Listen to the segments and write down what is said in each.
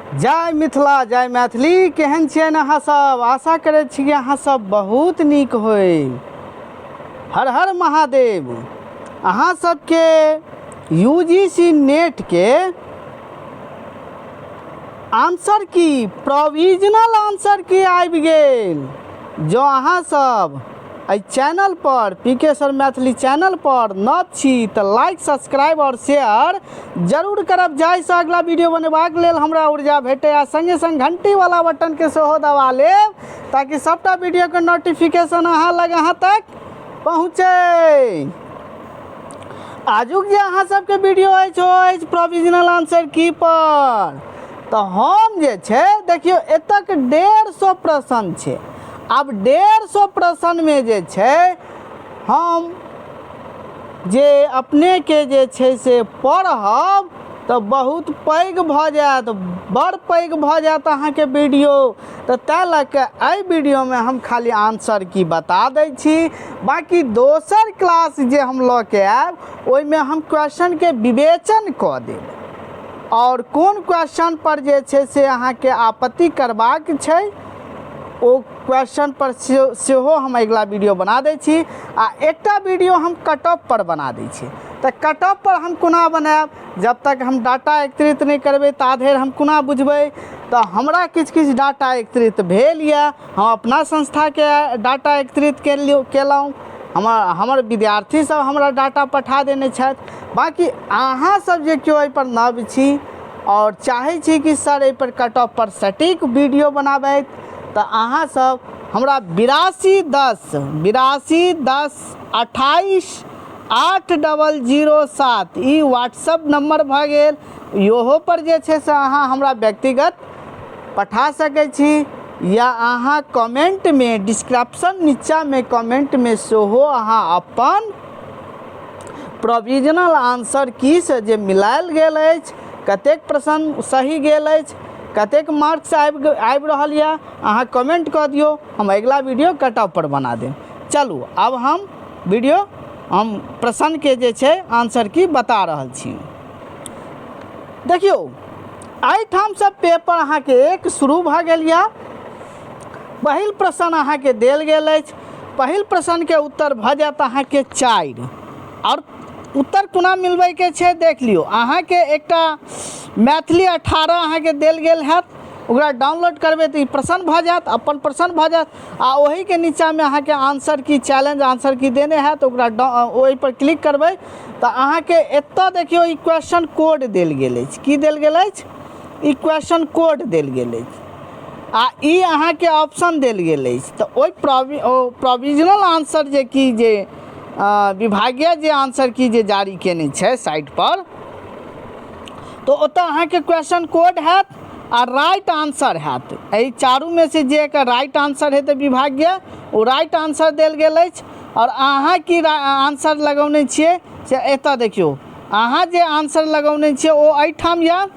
जय मिथिला जय मैथिली। केहन छियनि अहाँ सब? आशा करै छी कि अहाँ सब बहुत नीक होइ। हर हर महादेव। अहाँ सबके you ji C net के आंसर की, प्रोविजनल आंसर की आबि गेल। जँ अहाँ सब एहि चैनल पर, पी के सर मैथिली चैनल पर नव छी तऽ लाइक, सब्सक्राइब आओर शेयर जरूर करब, जाहिसँ अगला वीडियो बनेबाक लेल हमरा ऊर्जा भेटै। आ संगे संग घंटी वाला बटन के सेहो दबा लेब, ताकि सबटा वीडियो के नोटिफिकेशन अहाँ लग, अहाँ तक पहुँचे। आजुक जे अहाँ सबके वीडियो अछि, ओ अछि प्रोविजनल आंसर की पर। तऽ हम जे छै, देखियौ, एतक 150 प्रश्न छै। आब 150 प्रश्नमे जे छै, हम जे अपनेके जे छै से पढ़ब तऽ बहुत पैघ भऽ जायत, बड़ पैघ भऽ जायत अहाँके वीडियो। तऽ ताहि लऽ कऽ एहि वीडियोमे हम खाली आंसर की बता दै छी। बाँकी दोसर क्लास जे हम लऽ के आयब, ओहिमे हम क्वेश्चनके विवेचन कऽ देब आओर कोन क्वेश्चन पर जे छै से अहाँके आपत्ति करबाक छै, ओ क्वेश्चन पर सेहो हम अगिला वीडियो बना दै छी। आ एकटा वीडियो हम कट ऑफ पर बना दै छी। तऽ कट ऑफ पर हम कोना बनायब? जब तक हम डाटा एकत्रित नहि करबै, ता धरि हम कोना बुझबै? तऽ हमरा किछु किछु डाटा एकत्रित भेल यऽ। हम अपना संस्थाके डाटा एकत्रित केलहुँ। हमर विद्यार्थी सब हमरा डाटा पठा देने छथि। बाँकी अहाँ सब जे केओ एहिपर नव छी आओर चाहै छी कि सर एहिपर कट ऑफ पर सटीक वीडियो बनाबथि, तऽ अहाँ सब हमरा 8210 8210 28 8007, ई व्हाट्सअप नंबर भऽ गेल। इहो पर जे छै से अहाँ हमरा व्यक्तिगत पठा सकै छी या अहाँ कमेंटमे, डिस्क्रिप्शन नीचाँमे कमेंटमे सेहो अहाँ अपन प्रोविजनल आंसर की से जे मिलायल गेल अछि, कतेक प्रश्न सही गेल अछि, कतेक मार्क्स आबि रहल यऽ, अहाँ कमेंट कऽ दियौ। हम अगिला वीडियो कट ऑफ पर बना देब। चलू, आब हम वीडियो, हम प्रश्नके जे छै आंसर की बता रहल छी। देखियौ, एहिठामसँ पेपर अहाँके एक शुरू भऽ गेल यऽ। पहिल प्रश्न अहाँके देल गेल अछि। पहिल प्रश्नके उत्तर भऽ जायत अहाँके 4। आओर उत्तर कोना मिलबैके छै, देख लियौ। अहाँके एकटा मैथिली 18 अहाँके देल गेल हैत। ओकरा डाउनलोड करबै तऽ ई प्रश्न भऽ जायत, अपन प्रश्न भऽ जायत। आ ओहिके नीचाँमे अहाँके आंसर की, चैलेंज आंसर की देने हैत। ओकरा ओहिपर क्लिक करबै तऽ अहाँके एतऽ देखियौ, ई क्वेश्चन कोड देल गेल अछि। की देल गेल अछि? ई क्वेश्चन कोड देल गेल अछि आ ई अहाँके ऑप्शन देल गेल अछि। तऽ ओहि प्रोविजनल आंसर जे कि जे विभागीय जे आंसर की जे जारी केने छै साइट पर, तऽ ओतऽ अहाँके क्वेश्चन कोड हैत आ राइट आंसर हैत। एहि चारूमे से जे एकर राइट आंसर हेतै विभागीय, ओ राइट आंसर देल गेल अछि। आओर अहाँ की आंसर लगौने छियै से एतऽ देखियौ। अहाँ जे आंसर लगौने छियै, ओ एहिठाम यऽ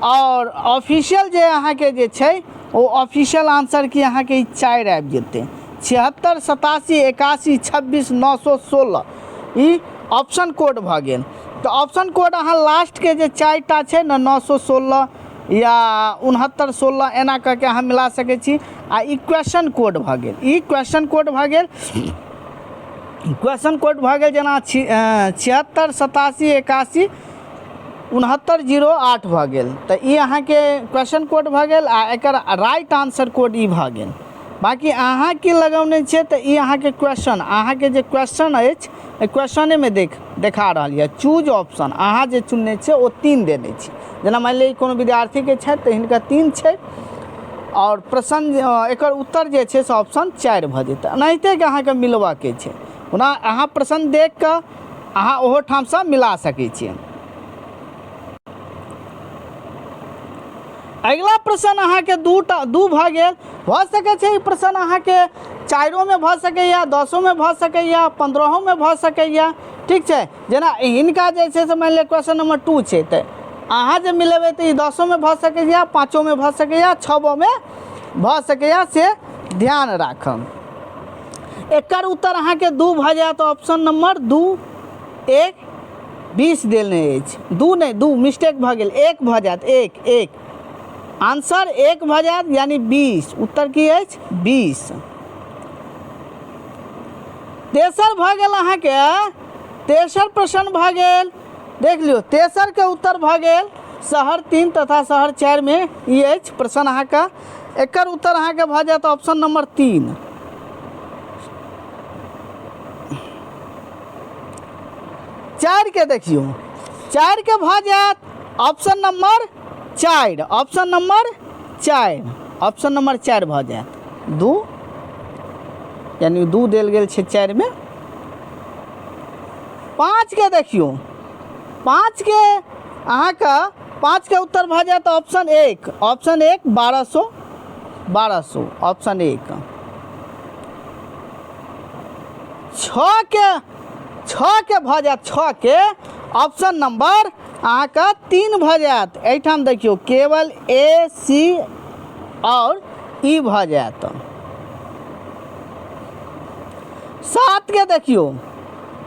आओर ऑफिशियल जे अहाँके जे छै, ओ ऑफिशियल आंसर की अहाँके ई 4 आबि जेतै। 76 87 81 26 916, ई ऑप्शन कोड भऽ गेल। तऽ ऑप्शन कोड अहाँ लास्टके जे चारिटा छै ने, 916 या 69 16, एना कऽ के अहाँ मिला सकै छी। आ ई क्वेश्चन कोड भऽ गेल, ई क्वेश्चन कोड भऽ गेल, क्वेश्चन कोड भऽ गेल। जेना 76 87 81 69 08 भऽ गेल, तऽ ई अहाँके क्वेश्चन कोड भऽ गेल आ एकर राइट आंसर कोड ई भऽ गेल। बाँकी अहाँ की लगौने छियै, तऽ ई अहाँके क्वेश्चन, अहाँके जे क्वेश्चन अछि, एहि क्वेश्चनेमे देखा रहल यऽ। चूज ऑप्शन अहाँ जे चुनने छियै, ओ 3 देने छी। जेना मानि लिअ, ई कोनो विद्यार्थीके छथि, तऽ हिनका 3 छै आओर प्रश्न एकर उत्तर जे छै से ऑप्शन 4 भऽ जेतै। एनाहिते के अहाँके मिलबऽके छै। ओना अहाँ प्रश्न देख कऽ अहाँ ओहो ठामसँ मिला सकै छियै। अगिला प्रश्न अहाँके दूटा 2 भऽ गेल। भऽ सकै छै ई प्रश्न अहाँके चारिओमे भऽ सकैए, 10ओमे भऽ सकैए, 15ओमे भऽ सकैए। ठीक छै? जेना हिनका जे छै से मानि लिअ क्वेश्चन नंबर 2 छै, तऽ अहाँ जे मिलेबै तऽ ई 10ओमे भऽ सकैए, 5ओमे भऽ सकैए, 6ओमे भऽ सकैए, से ध्यान राखब। एकर उत्तर अहाँके 2 भऽ जायत, ऑप्शन नंबर 2। 1 20 देने अछि, 2 नहि, 2 मिस्टेक भऽ गेल, 1 भऽ जायत, 1 1। आंसर 1 भऽ जायत, यानी 20। उत्तर की अछि? 20। तेसर भऽ गेल अहाँके, तेसर प्रश्न भऽ गेल, देख लियौ, तेसरके उत्तर भऽ गेल शहर 3 तथा शहर 4 मे ई अछि प्रश्न अहाँके। एकर उत्तर अहाँके भऽ जायत ऑप्शन नंबर 3। 4 के देखियौ, 4 के भऽ जायत option number 4, option number 4, option number 4 भऽ जायत 2, यानी 2 देल गेल छै 4 मे। 5 के देखियौ, 5 के अहाँके, 5 के उत्तर भऽ जायत ऑप्शन 1, ऑप्शन 1, 1200, 1200, ऑप्शन 1। 6 के, 6 के भऽ जायत, 6 के ऑप्शन नंबर अहाँके 3 भऽ जायत। एहिठाम देखियौ, केवल ए, सी आओर ई भऽ जायत। 7 के देखियौ,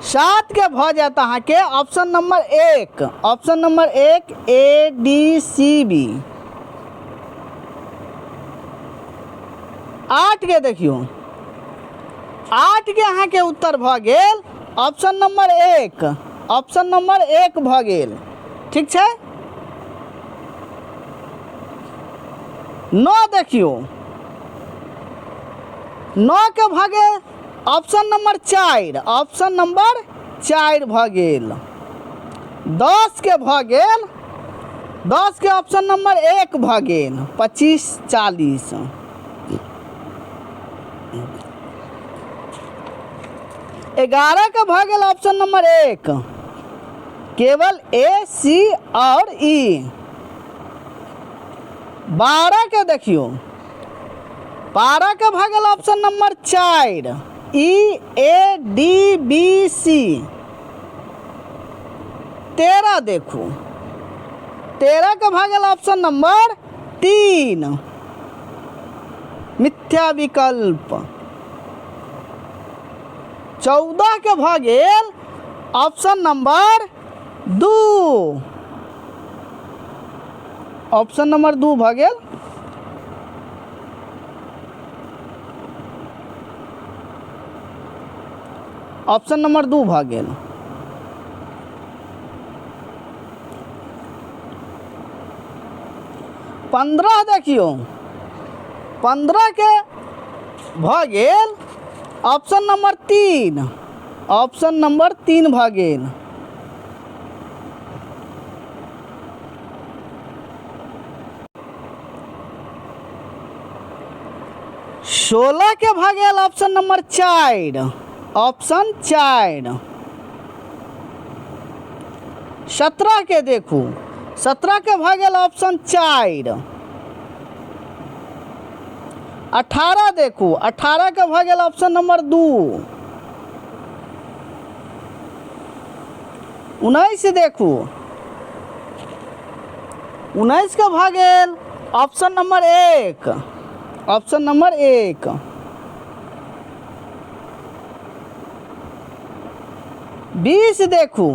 7 के भऽ जायत अहाँके option number 1, option number 1, A, D, C, B. 8 के देखियौ, 8 के अहाँके उत्तर भऽ गेल ऑप्शन नंबर 1, ऑप्शन नंबर 1 भऽ गेल। ठीक छै। 9 देखियौ, 9 के भऽ गेल ऑप्शन नंबर 4, ऑप्शन नंबर 4 भऽ गेल। 10 के भऽ गेल, 10 के ऑप्शन नंबर 1 भऽ गेल, 25, 40। 11 के भऽ गेल ऑप्शन नंबर 1, केवल ए, सी और ई। 12 के देखियौ, 12 के भऽ गेल option number 4, E, A, D, B, C. 13 देखू, 13 के भऽ गेल ऑप्शन नंबर 3, मिथ्या विकल्प। 14 के भऽ गेल ऑप्शन नंबर 2, ऑप्शन नंबर 2 भऽ गेल। ऑप्शन नंबर 2 भऽ गेल। 15 देखियौ, 15 के भऽ गेल ऑप्शन नंबर 3, ऑप्शन नंबर 3 भऽ गेल। 16 के भऽ गेल ऑप्शन नंबर 4, ऑप्शन 4। 17 के देखू, 17 के भऽ गेल ऑप्शन 4। 18 देखू, 18 के भऽ गेल ऑप्शन नंबर 2। 19 देखू, 19 के भऽ गेल ऑप्शन नंबर 1, ऑप्शन नंबर 1। 20 देखू,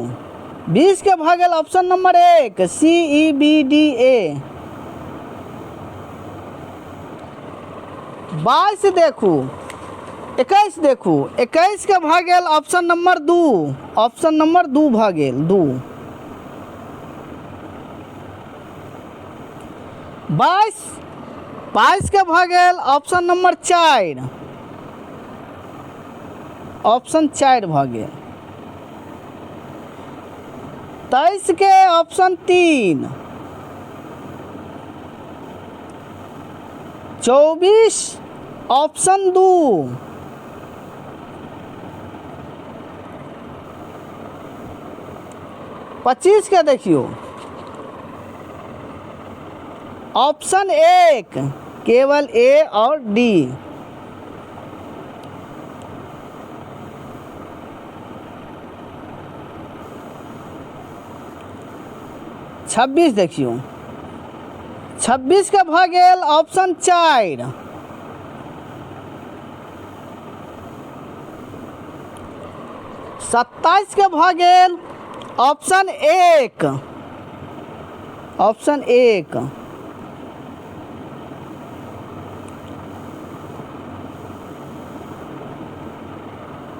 20 के भऽ गेल option number 1, C, E, B, D, A. 22 देखू, 21 देखू, 21 के भऽ गेल ऑप्शन नंबर 2, ऑप्शन नंबर 2 भऽ गेल, 2। 22, 22 के भऽ गेल ऑप्शन नंबर 4, ऑप्शन 4 भऽ गेल। 23 के ऑप्शन 3। 24 ऑप्शन 2। 25 के देखियौ, ऑप्शन 1, केवल ए और डी। 26 देखियौ, 26 के भऽ गेल ऑप्शन 4। 27 के भऽ गेल ऑप्शन 1, ऑप्शन 1।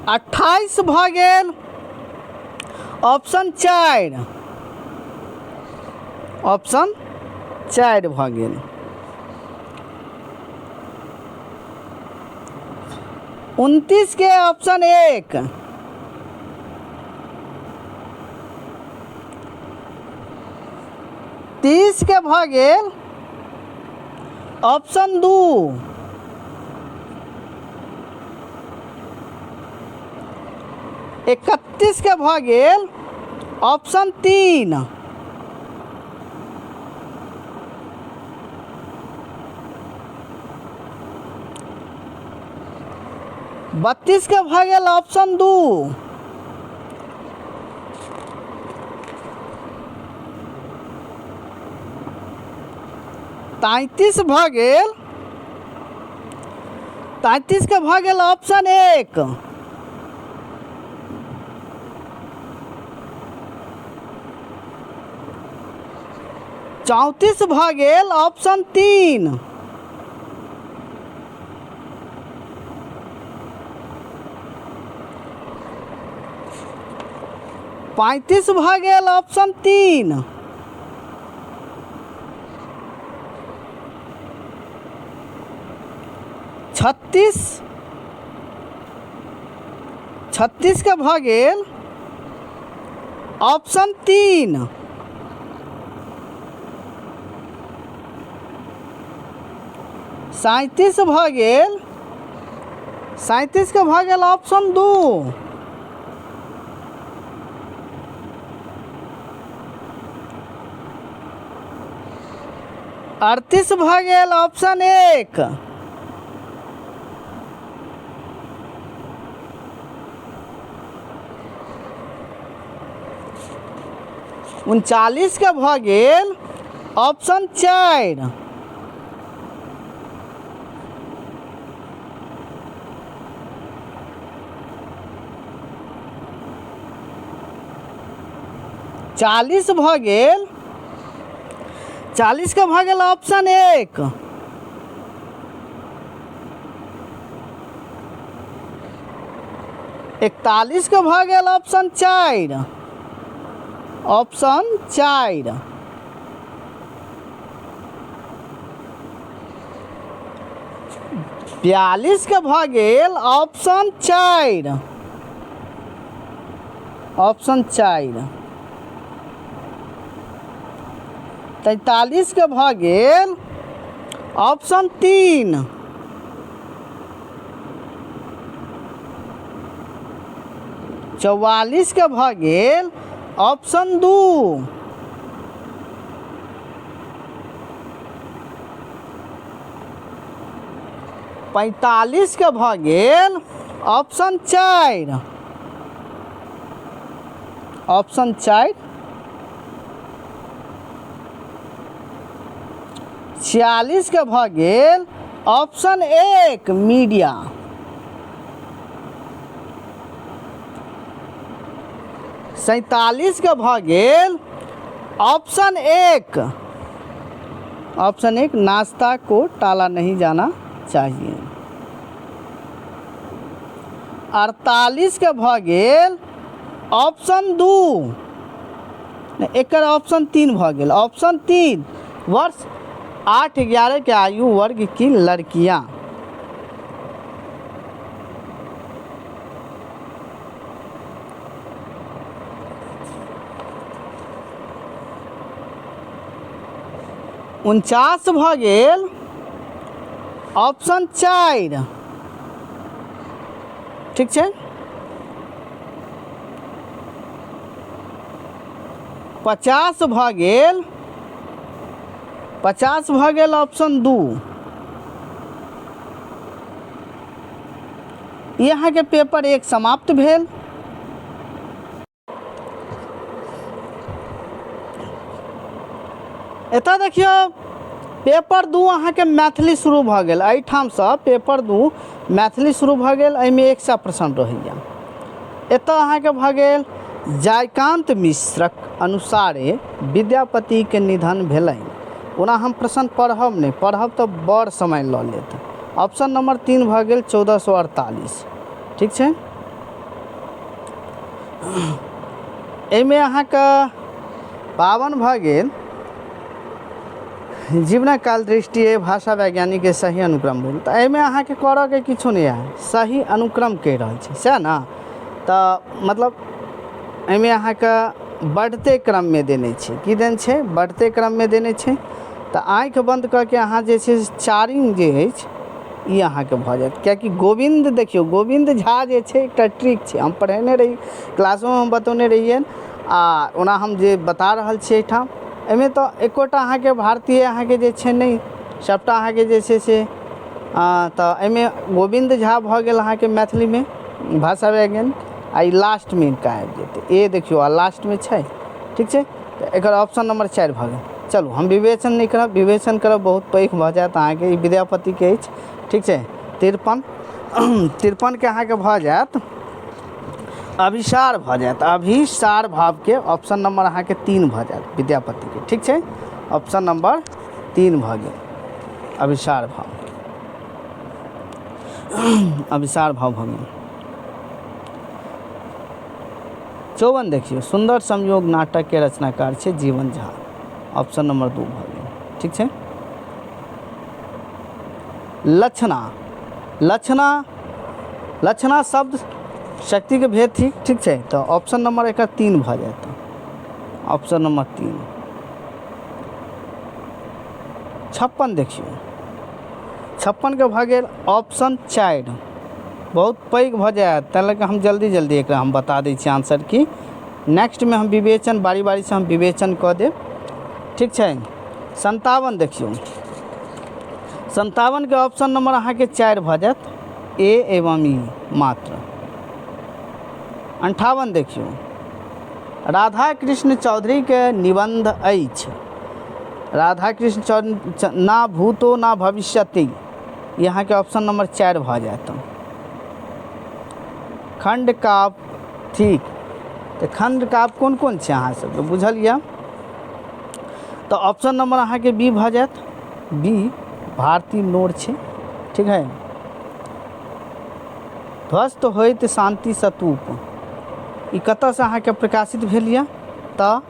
28 भऽ गेल ऑप्शन 4, ऑप्शन 4 भऽ गेल। 29 के ऑप्शन 1, 30 के भऽ गेल ऑप्शन 2, 31 के भऽ गेल ऑप्शन 3, 32 के भऽ गेल ऑप्शन 2, 33 भऽ गेल, 33 के भऽ गेल ऑप्शन 1, 34 भऽ गेल ऑप्शन 3, 35 भऽ गेल ऑप्शन 3, 36, 36 के भऽ गेल ऑप्शन 3, 37 भऽ गेल, 37 के भऽ गेल ऑप्शन 2, 38 भऽ गेल ऑप्शन 1, 39 के भऽ गेल ऑप्शन 4, 40 भऽ गेल, 40 के भऽ गेल ऑप्शन 1, 41 के भऽ गेल ऑप्शन 4, ऑप्शन 4, 42 के भऽ गेल ऑप्शन 4, ऑप्शन 4, 43 के भऽ गेल ऑप्शन 3, 44 के भऽ गेल ऑप्शन 2, 45 के भऽ गेल ऑप्शन 4, ऑप्शन 4, 46 के भऽ गेल ऑप्शन 1 मीडिया, 47 के भऽ गेल ऑप्शन 1, ऑप्शन 1 नाश्ता को टाला नहीं जाना चाहिए, 48 के भऽ गेल ऑप्शन 2, एकर ऑप्शन 3 भऽ गेल, ऑप्शन 3 वर्ष 8-11 के आयु वर्ग की लड़कियां, 49 भऽ गेल ऑप्शन 4, ठीक छै, 50 भऽ गेल, 50 भऽ गेल ऑप्शन 2, ई अहाँके पेपर 1 समाप्त भेल। एतऽ देखियौ पेपर 2 अहाँके मैथिली शुरू भऽ गेल, एहिठामसँ पेपर 2 मैथिली शुरू भऽ गेल, एहिमे 100 प्रश्न रहैया। एतऽ अहाँके भऽ गेल जयकान्त मिश्रक अनुसारे विद्यापतिके निधन भेलनि। ओना हम प्रश्न पढ़ब नहि, पढ़ब तऽ बड़ समय लऽ लेत। ऑप्शन नंबर 3 भऽ गेल 1448, ठीक छै। एहिमे अहाँके 52 भऽ गेल। जीवनक काल दृष्टिए भाषा वैज्ञानिकके सही अनुक्रम भेल। तऽ एहिमे अहाँके करऽके किछो नहि यऽ, सही अनुक्रम कहि रहल छै, सएह ने? तऽ मतलब एहिमे अहाँके बढ़ते क्रममे देने छै। की देने छै? बढ़ते क्रममे देने छै। तऽ आँखि बन्द कऽ के अहाँ जे छै चारिम जे अछि ई अहाँके भऽ जायत, किएकि गोविन्द, देखियौ गोविन्द झा जे छै एकटा ट्रिक छै, हम पढ़ेने रही क्लासोमे, हम बतौने रहियनि आ ओना हम जे बता रहल छी एहिठाम। एहिमे तऽ एकोटा अहाँके भारतीय अहाँके जे छै नहि, सभटा अहाँके जे छै से। तऽ एहिमे गोविन्द झा भऽ गेल अहाँके मैथिलीमे भाषा वैज्ञानिक, आ ई लास्टमे इनका आबि जेतै। ए देखियौ, आ लास्टमे छै। ठीक छै, तऽ एकर ऑप्शन नंबर 4 भऽ गेल। चलू, हम विवेचन नहि करब, विवेचन करब बहुत पैघ भऽ जायत अहाँके। ई विद्यापतिके अछि। ठीक छै, 53, 53के अहाँके भऽ जायत अभिसार भऽ जायत। अभिसार भावके ऑप्शन नंबर अहाँके 3 भऽ जायत विद्यापतिके। ठीक छै, ऑप्शन नंबर 3 भऽ गेल अभिसार भाव, अभिसार भाव भऽ गेल। 54 देखियौ, सुन्दर संयोग नाटकके रचनाकार छै जीवन झा, ऑप्शन नंबर 2 भऽ गेल। ठीक छै, लक्षणा, लक्षणा, लक्षणा शब्द शक्तिके भेद थिक। ठीक छै, तऽ ऑप्शन नंबर एकर 3 भऽ जायत, ऑप्शन नंबर 3। 56 देखियौ, 56के भऽ गेल ऑप्शन 4। बहुत पैघ भऽ जायत, ताहि लऽ कऽ हम जल्दी जल्दी एकरा हम बता दै छी आंसर की। नेक्स्टमे हम विवेचन बारी बारीसँ हम विवेचन कऽ देब। ठीक छै, 57 देखियौ, 57के ऑप्शन नंबर अहाँके 4 भऽ जायत, ए एवं ई मात्र। 58 देखियौ, राधा कृष्ण चौधरीके निबंध अछि राधा कृष्ण चौधरी ना भूतो ना भविष्यति, ई अहाँके ऑप्शन नंबर 4 भऽ जायत। खंड काव्य ठीक, तऽ खंड काव्य कोन कोन छै अहाँ सबके बुझल यऽ? तऽ ऑप्शन नंबर अहाँके बी भऽ जायत, बी भारती नोर छै। ठीक है, ध्वस्त होइत शान्ति स्तूप ई कतऽसँ अहाँके प्रकाशित भेल यऽ? तऽ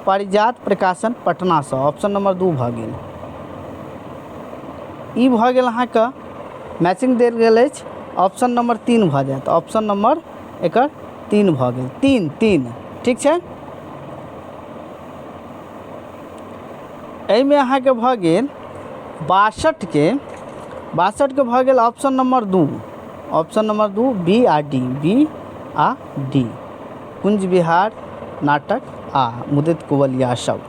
पारिजात प्रकाशन पटनासँ, ऑप्शन नंबर 2 भऽ गेल। ई भऽ गेल अहाँके मैचिंग देल गेल अछि, ऑप्शन नंबर 3 भऽ जायत, ऑप्शन नंबर एकर 3 भऽ गेल, 3 3। ठीक छै, एहिमे अहाँके भऽ गेल 62के, 62के भऽ गेल option number 2, option number 2 B आ डी, बी आ डी, कुंज विहार नाटक आ मुदित कुवलिया सब।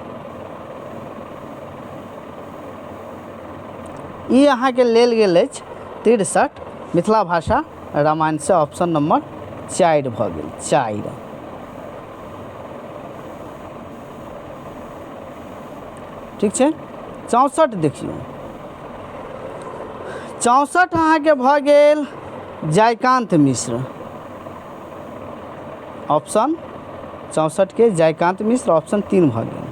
ई अहाँके लेल गेल अछि 63 मिथिला भाषा रामायणसँ, ऑप्शन नंबर 4 भऽ गेल, 4। ठीक छै, 64 देखियौ, 64 अहाँके भऽ गेल जयकान्त मिश्र, ऑप्शन 64के जयकान्त मिश्र, ऑप्शन 3 भऽ गेल।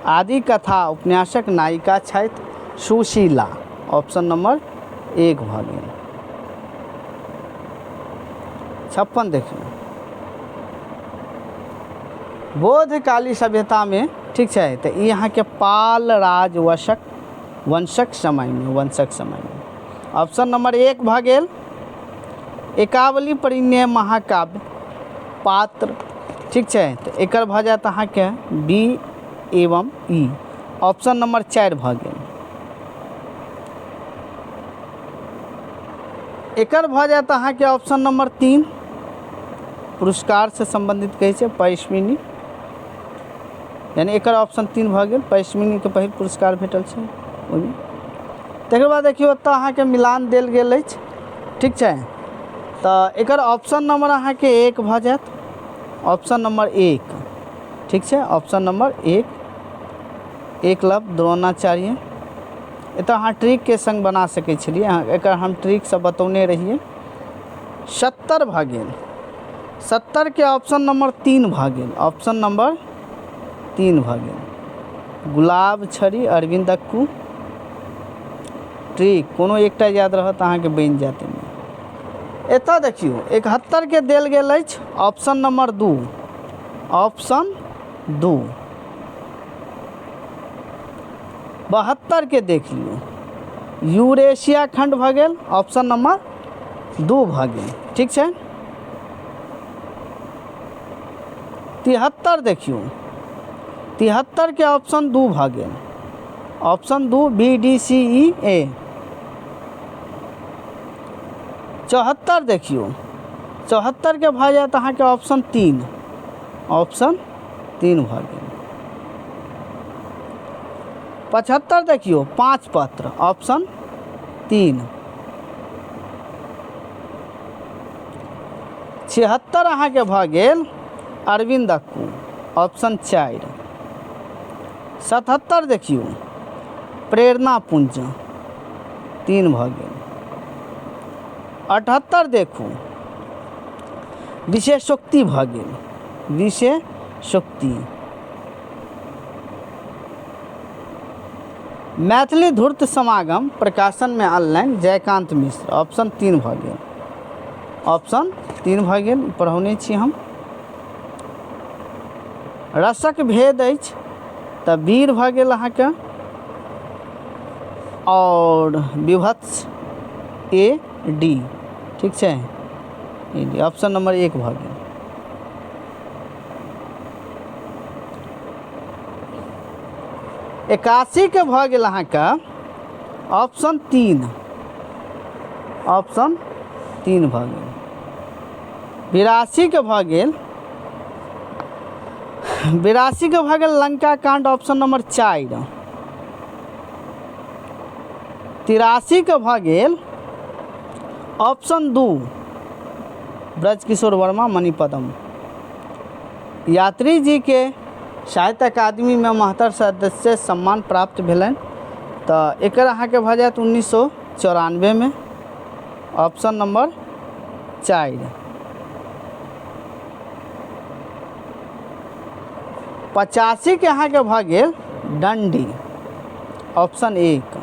आदि कथा उपन्यासक नायिका छथि सुशीला, ऑप्शन नंबर 1 भऽ गेल। 56 देखियौ, बोधकाली सभ्यतामे, ठीक छै, तऽ ई अहाँके पाल राजवंशक वंशक समयमे, वंशक समयमे, ऑप्शन नंबर 1 भऽ गेल। एकावली परिणय महाकाव्य पात्र, ठीक छै, तऽ एकर भऽ जायत अहाँके बी एवं ई, ऑप्शन नंबर 4 भऽ गेल। एकर भऽ जायत अहाँके ऑप्शन नंबर 3, पुरस्कारसँ सम्बन्धित कहै छै परिस्मिनी, यानी एकर ऑप्शन 3 भऽ गेल, परिस्मिनीके पहिल पुरस्कार भेटल छै ओहिमे। तकर बाद देखियौ एतऽ अहाँके मिलान देल गेल अछि। ठीक छै, तऽ एकर ऑप्शन नंबर अहाँके 1 भऽ जायत, ऑप्शन नंबर 1। ठीक छै, ऑप्शन नंबर 1, एकलव्य द्रोणाचार्य। एतऽ अहाँ ट्रिकके संग बना सकै छलियै, अहाँ एकर हम ट्रिक सब बतौने रहियै। 70 भऽ गेल, 70के ऑप्शन नंबर 3 भऽ गेल, ऑप्शन नंबर 3 भऽ गेल। गुलाब छड़ी अरविंद अक्कू, ट्रिक कोनो एकटा याद रहत अहाँके बनि जायत एहिमे। एतऽ देखियौ, 71के देल गेल अछि ऑप्शन नंबर 2, ऑप्शन 2। 72के देख लियौ, यूरेशिया खंड भऽ गेल, ऑप्शन नंबर 2 भऽ गेल। ठीक छै। 73 देखियौ, 73के ऑप्शन 2 भऽ गेल, option 2 B D C E A. 74 देखियौ, 74के भऽ जायत अहाँके ऑप्शन 3, ऑप्शन 3 भऽ गेल। 75 देखियौ, 5 पत्र, ऑप्शन 3। 76 अहाँके भऽ गेल अरविंद अक्कू, ऑप्शन 4। 77 देखियौ, प्रेरणा पुंज, 3 भऽ गेल। 78 देखू, विशेषोक्ति भऽ गेल, विशेषोक्ति। मैथिली धूर्त समागम प्रकाशनमे अनलनि जयकान्त मिश्र, ऑप्शन 3 भऽ गेल, ऑप्शन 3 भऽ गेल। पढ़ौने छी हम। रसक भेद अछि तऽ वीर भऽ गेल अहाँके, आओर विभत्स ए डी। ठीक छै, ए डी, ऑप्शन नंबर 1 भऽ गेल। 81के भऽ गेल अहाँके ऑप्शन 3, ऑप्शन 3 भऽ गेल। 82के भऽ गेल, 82के भऽ गेल लंका कांड, ऑप्शन नंबर 4। 83के भऽ गेल ऑप्शन 2, ब्रजकिशोर वर्मा मणिपद्म। यात्री जी के साहित्य अकादमी में महतर सदस्य सम्मान प्राप्त भेलनि, तऽ एकर अहाँके भऽ जायत 1994 में, ऑप्शन नंबर 4। 85 के अहाँके भऽ गेल डंडी, ऑप्शन 1।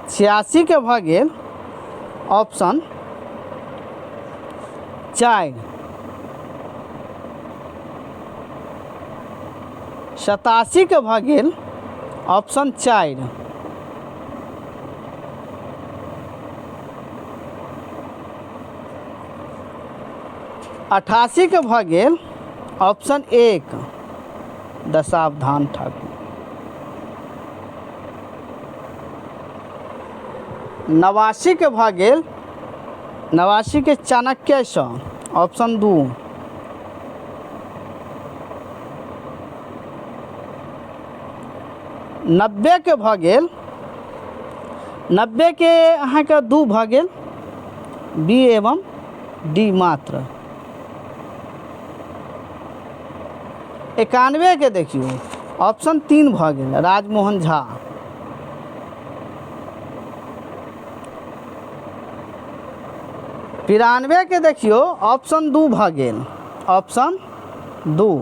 86 के भऽ गेल ऑप्शन 4। 87 के भऽ गेल ऑप्शन 4। 88 के भऽ गेल ऑप्शन 1, दशावधान ठाकुर। 89 के भऽ गेल, 89 के चाणक्य सँ, ऑप्शन 2। 90 के भऽ गेल, 90 के अहाँके 2 भऽ गेल, बी एवं डी मात्र। 91 के देखियौ, ऑप्शन 3 भऽ गेल, राजमोहन झा। 93 के देखियौ, ऑप्शन 2 भऽ गेल, ऑप्शन 2।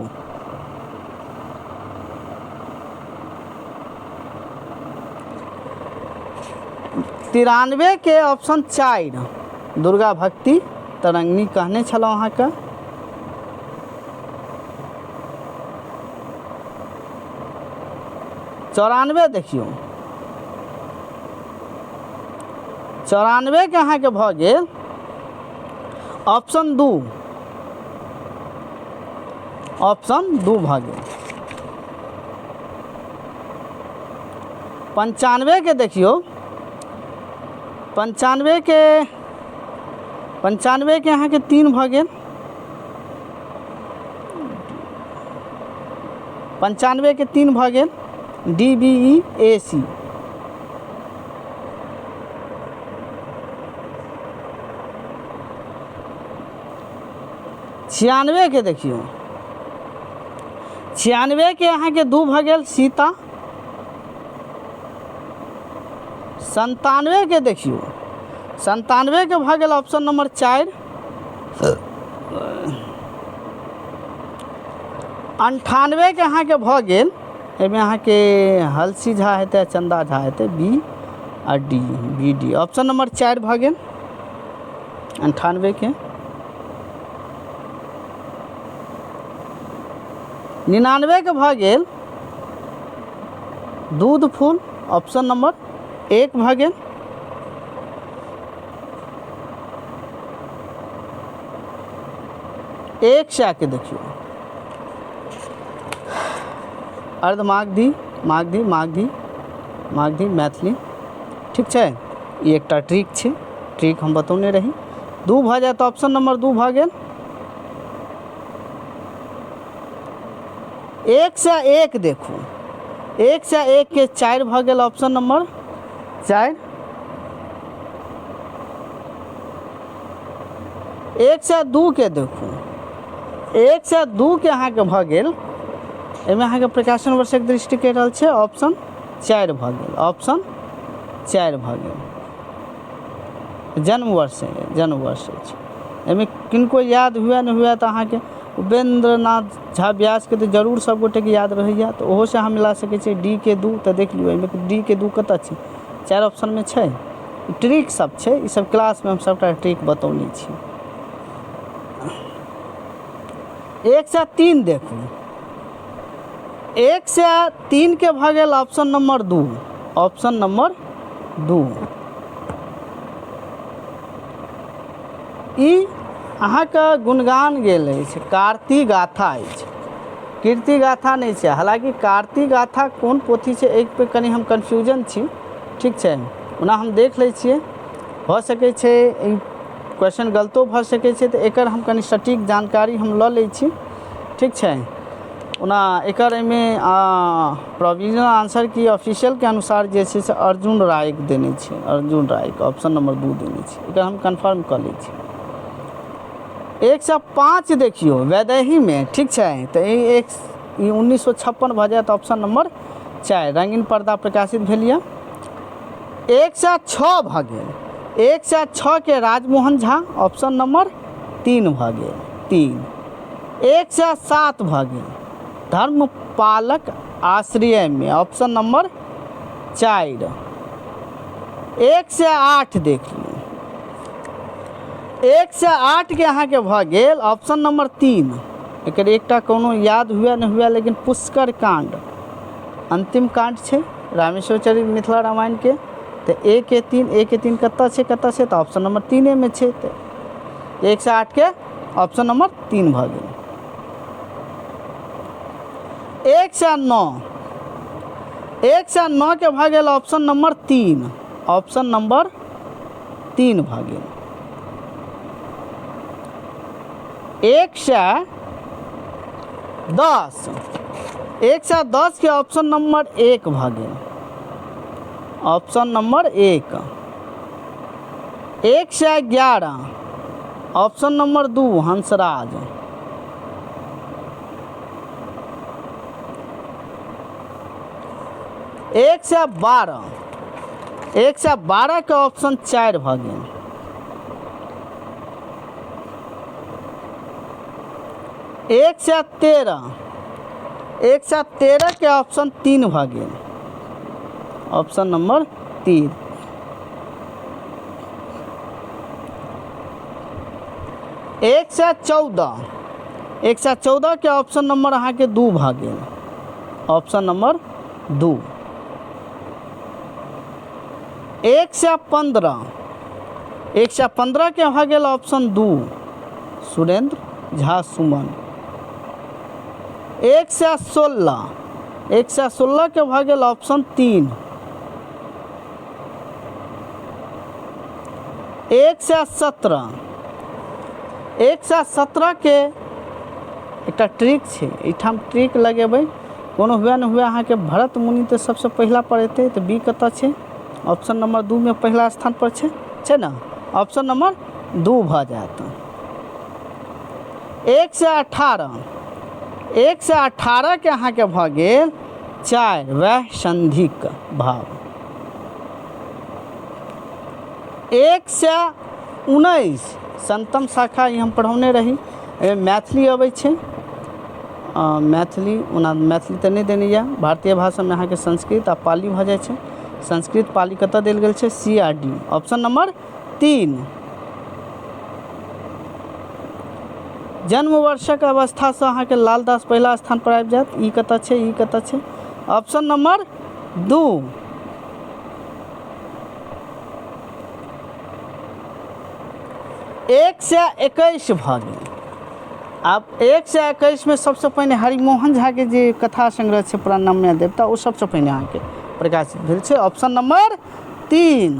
93 के ऑप्शन 4, दुर्गा भक्ति तरंगिणी कहने छलहुँ अहाँके। 94 देखियौ, 94 के अहाँके भऽ गेल ऑप्शन 2, ऑप्शन 2 भऽ गेल। 95 के देखियौ, 95 के अहाँके 3 भऽ गेल, 95 के 3 भऽ गेल, डी बी ई ए सी। 96 के देखियौ, 96 के अहाँके 2 भऽ गेल, सीता। 97 के देखियौ, 97 के भऽ गेल ऑप्शन नंबर 4। 98 के अहाँके भऽ गेल, एहिमे अहाँके हलसी झा हेतै आ चंदा झा हेतै, बी आ D, B D, option number 4 भऽ गेल। 98के। 99के भऽ गेल दूध फूल, ऑप्शन नंबर 1 भऽ गेल। 100 के देखियौ, अर्धमागधी, मागधी, मागधी, मागधी, मैथिली। ठीक छै, ई एकटा ट्रिक छै, ट्रिक हम बतौने रही। 2 भऽ जायत, ऑप्शन नंबर 2 भऽ गेल। 101 देखू, 101 के 4 भऽ गेल, ऑप्शन नंबर 4। 102 के देखू, 102 के अहाँके भऽ गेल, एहिमे अहाँके प्रकाशन वर्षक दृष्टि कहि रहल छै, ऑप्शन 4 भऽ गेल, ऑप्शन 4 भऽ गेल। जन्म वर्ष, जन्म वर्ष अछि, एहिमे किनको याद हुए नहि हुए तऽ अहाँके उपेन्द्र नाथ झा व्यासके तऽ जरूर सब गोटेके याद रहैए, तऽ ओहोसँ अहाँ मिला सकै छियै। डी के 2 तऽ देख लियौ, एहिमे डी के 2 कतऽ छै, 4 ऑप्शनमे छै। ट्रिक सब छै, ई सब क्लासमे हम सबटा ट्रिक बतौने छी। 103 देखू, 103 के भऽ गेल ऑप्शन नंबर 2, ऑप्शन नंबर 2। ई अहाँके गुणगान गेल अछि, कार्तिक गाथा अछि, कीर्ति गाथा नहि छै। हालाँकि कार्तिक गाथा कोन पोथी छै एहि पे कनि हम कन्फ्यूजन छी। ठीक छै, ओना हम देख लै छियै, भऽ सकै छै ई क्वेश्चन गलतो भऽ सकै छै, तऽ एकर हम कनि सटीक जानकारी हम लऽ लै छी। ठीक छै, ओना एकर एहिमे प्रोविजनल आंसर की ऑफिशियलके अनुसार जे छै से अर्जुन रायके देने छै, अर्जुन रायके ऑप्शन नंबर 2 देने छै, एकर हम कन्फर्म कऽ लै छी। 105 देखियौ वैदेहीमे। ठीक छै, तऽ ई एक ई 1956 भऽ जायत, ऑप्शन नंबर 4 रंगीन पर्दा प्रकाशित भेल यऽ। 106 भऽ गेल, 106 के राजमोहन झा, ऑप्शन नंबर 3 भऽ गेल, 3। 107 भऽ गेल धर्मपालक आश्रयमे, ऑप्शन नंबर 4। 108 देख लियौ, 108 के अहाँके भऽ गेल ऑप्शन नंबर 3। एकर एकटा कोनो याद हुए नहि हुए, लेकिन पुष्कर कांड अंतिम कांड छै रामेश्वर चरित मिथिला रामायण के, तऽ ए के 3, ए के 3 कतऽ छै, कतऽ छै, तऽ ऑप्शन नंबर 3 मे छै, तऽ 108 के ऑप्शन नंबर 3 भऽ गेल। 109, 109 के भऽ गेल ऑप्शन नंबर 3, ऑप्शन नंबर 3 भऽ गेल। 110, 110 के ऑप्शन नंबर 1 भऽ गेल, option number 1। 111, option number 2 Hansraj. 112, 112 के ऑप्शन 4 भऽ गेल। 113, 113 के ऑप्शन 3 भऽ गेल, ऑप्शन नंबर 3। 114, 114 के ऑप्शन नंबर अहाँके 2 भऽ गेल, ऑप्शन नंबर 2। 115, 115 के भऽ गेल ऑप्शन 2 सुरेंद्र झा सुमन। 116, 116 के भऽ गेल ऑप्शन 3। 117, 117 के एकटा ट्रिक छै, एहिठाम ट्रिक लगेबै, कोनो हुए नहि हुए अहाँके भरत मुनि तऽ सबसँ पहिला पर एतै, तऽ बी कतऽ छै, ऑप्शन नंबर 2 मे पहिला स्थान पर छै, छै ने, ऑप्शन नंबर 2 भऽ जायत। 118, 118 के अहाँके भऽ गेल 4 वैह संधिक भाव। 119 संतम शाखा ई हम पढ़ौने रही, एहिमे मैथिली अबै छै, मैथिली ओना मैथिली तऽ नहि देने यऽ, भारतीय भाषामे अहाँके संस्कृत आ पाली भऽ जाइ छै, संस्कृत पाली कतऽ देल गेल छै, सी आ डी, ऑप्शन नंबर 3। जन्म वर्षक अवस्थासँ अहाँके लालदास पहिला स्थान पर आबि जायत। ई कतऽ छै, ई कतऽ छै? Option number 2। 121 भऽ गेल। आब 121 में सबसँ पहिने हरिमोहन झाके जे कथा संग्रह छै प्रणम्य देवता, ओ सबसँ पहिने अहाँके प्रकाशित भेल छै। Option number 3।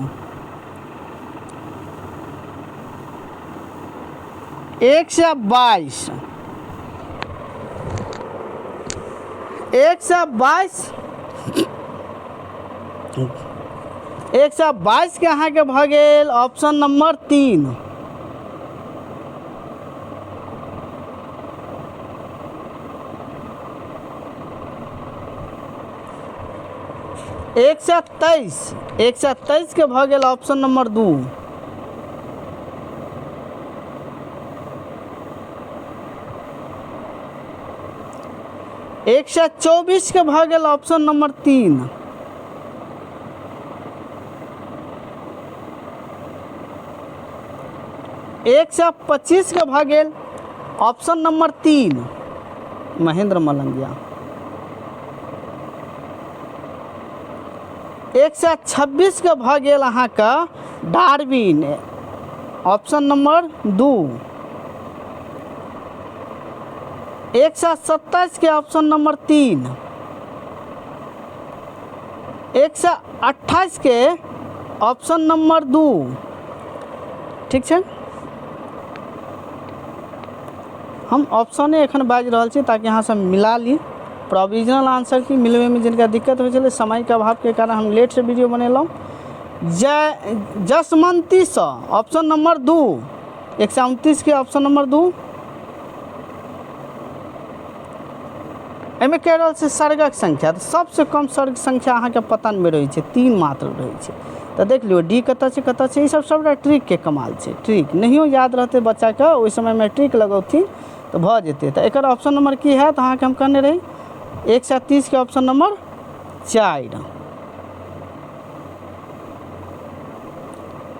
122, 122, 122 के अहाँके भऽ गेल ऑप्शन नंबर 3। 123, 123 के भऽ गेल ऑप्शन नंबर 2। 124 के भऽ गेल ऑप्शन नंबर 3। 125 के भऽ गेल ऑप्शन नंबर 3, महेंद्र मलंगिया। 126 के भऽ गेल अहाँके डार्विन, ऑप्शन नंबर 2। 127 के ऑप्शन नंबर 3। 128 के ऑप्शन नंबर 2। ठीक छै, हम ऑप्शने एखन बाजि रहल छी ताकि अहाँ सब मिला ली। प्रोविजनल आंसर की मिलबैमे जिनका दिक्कत होइ छलै, समयके अभावके कारण हम लेटसँ वीडियो बनेलहुँ। जय जसमंतीसँ ऑप्शन नंबर 2, 129 के ऑप्शन नंबर 2। एहिमे कहि रहल छै सर्गक संख्या, तऽ सबसँ कम सर्ग संख्या अहाँके पतनमे रहै छै, 3 मात्र रहै छै। तऽ देख लियौ डी कतऽ छै, कतऽ छै। ई सब सबटा ट्रिकके कमाल छै। ट्रिक नहियो याद रहतै बच्चाके, ओहि समयमे ट्रिक लगौथिन तऽ भऽ जेतै। तऽ एकर ऑप्शन नंबर की हैत अहाँके हम कहने रही 130 के ऑप्शन नंबर 4।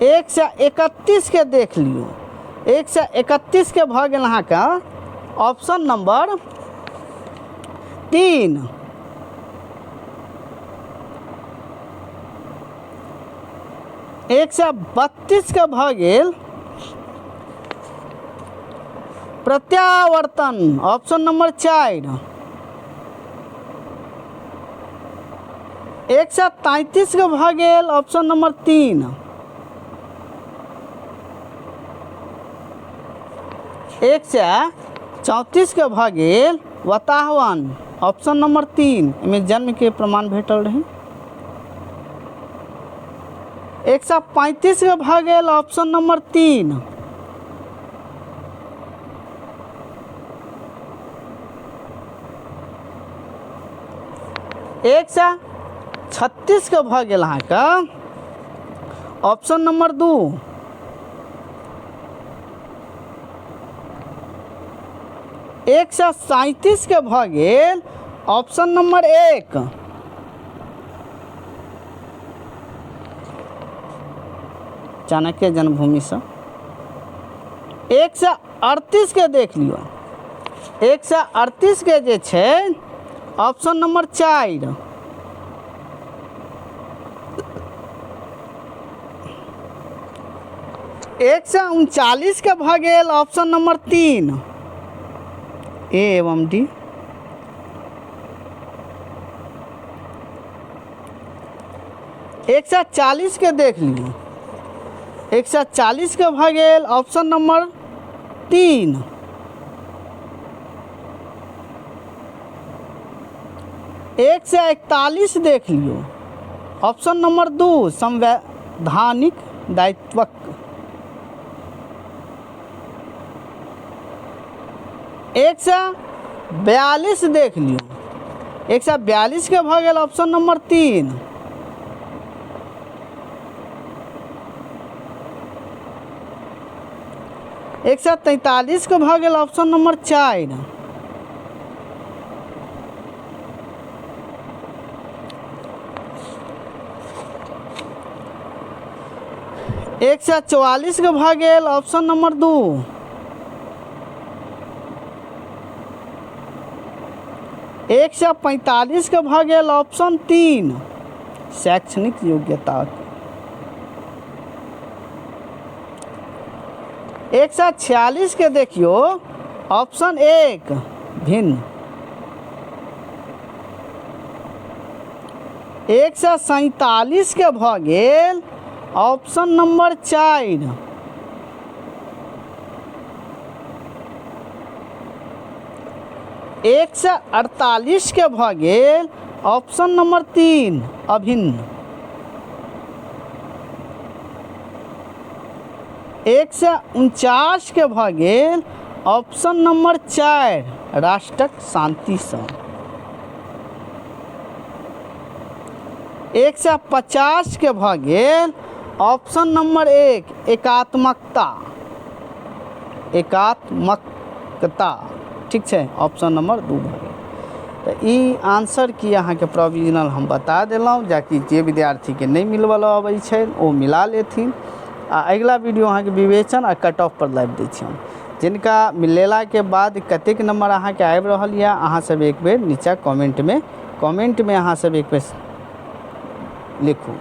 131 के देख लियौ, 131 के भऽ गेल अहाँके ऑप्शन नंबर 3। 132 के भऽ गेल प्रत्यावर्तन, ऑप्शन नंबर 4। 133 के भऽ गेल ऑप्शन नंबर 3। 134 के भऽ गेल वताहवन, ऑप्शन नंबर 3। एहिमे जन्म के प्रमाण भेटल रहै। 135 के भऽ गेल ऑप्शन नंबर 3। 136 के भऽ गेल अहाँके ऑप्शन नंबर 2। 137 के भऽ गेल ऑप्शन नंबर 1। चाणक्य जन्मभूमिसँ। 138 के देख लियौ, 138 के जे छै ऑप्शन नंबर 4। 139 के भऽ गेल ऑप्शन नंबर 3, ए एवं डी। 140 के देख लियौ, 140 के भऽ गेल ऑप्शन नंबर 3। 141 देख लियौ, ऑप्शन नंबर 2, संवैधानिक दायित्वक। 142 देख लियौ, 142 के भऽ गेल ऑप्शन नंबर 3। 143 के भऽ गेल ऑप्शन नंबर 4। 144 के भऽ गेल ऑप्शन नंबर 2। 145 के भऽ गेल ऑप्शन 3, शैक्षणिक योग्यता। 146 के देखियौ, ऑप्शन 1, भिन्न। 147 के भऽ गेल ऑप्शन नंबर 4। 148 के भऽ गेल ऑप्शन नंबर 3, अभिन्न। 149 के भऽ गेल ऑप्शन नंबर 4, राष्ट्रक शान्तिसँ। 150 के भऽ गेल ऑप्शन नंबर 1, एकात्मकता। एकात्मकता, ठीक छै, ऑप्शन नंबर 2 भऽ गेल। तऽ ई आंसर की अहाँके प्रोविजनल हम बता देलहुँ, जाकि जे विद्यार्थीके नहि मिलबल अबै छै, ओ मिला लेथिन। आ अगिला वीडियो अहाँके विवेचन आ कट ऑफ पर लाबि दै छी हम। जिनका मिलेलाके बाद कतेक नंबर अहाँके आबि रहल यऽ, अहाँ सब एक बेर नीचा कमेंटमे अहाँ सब एक बेर लिखू।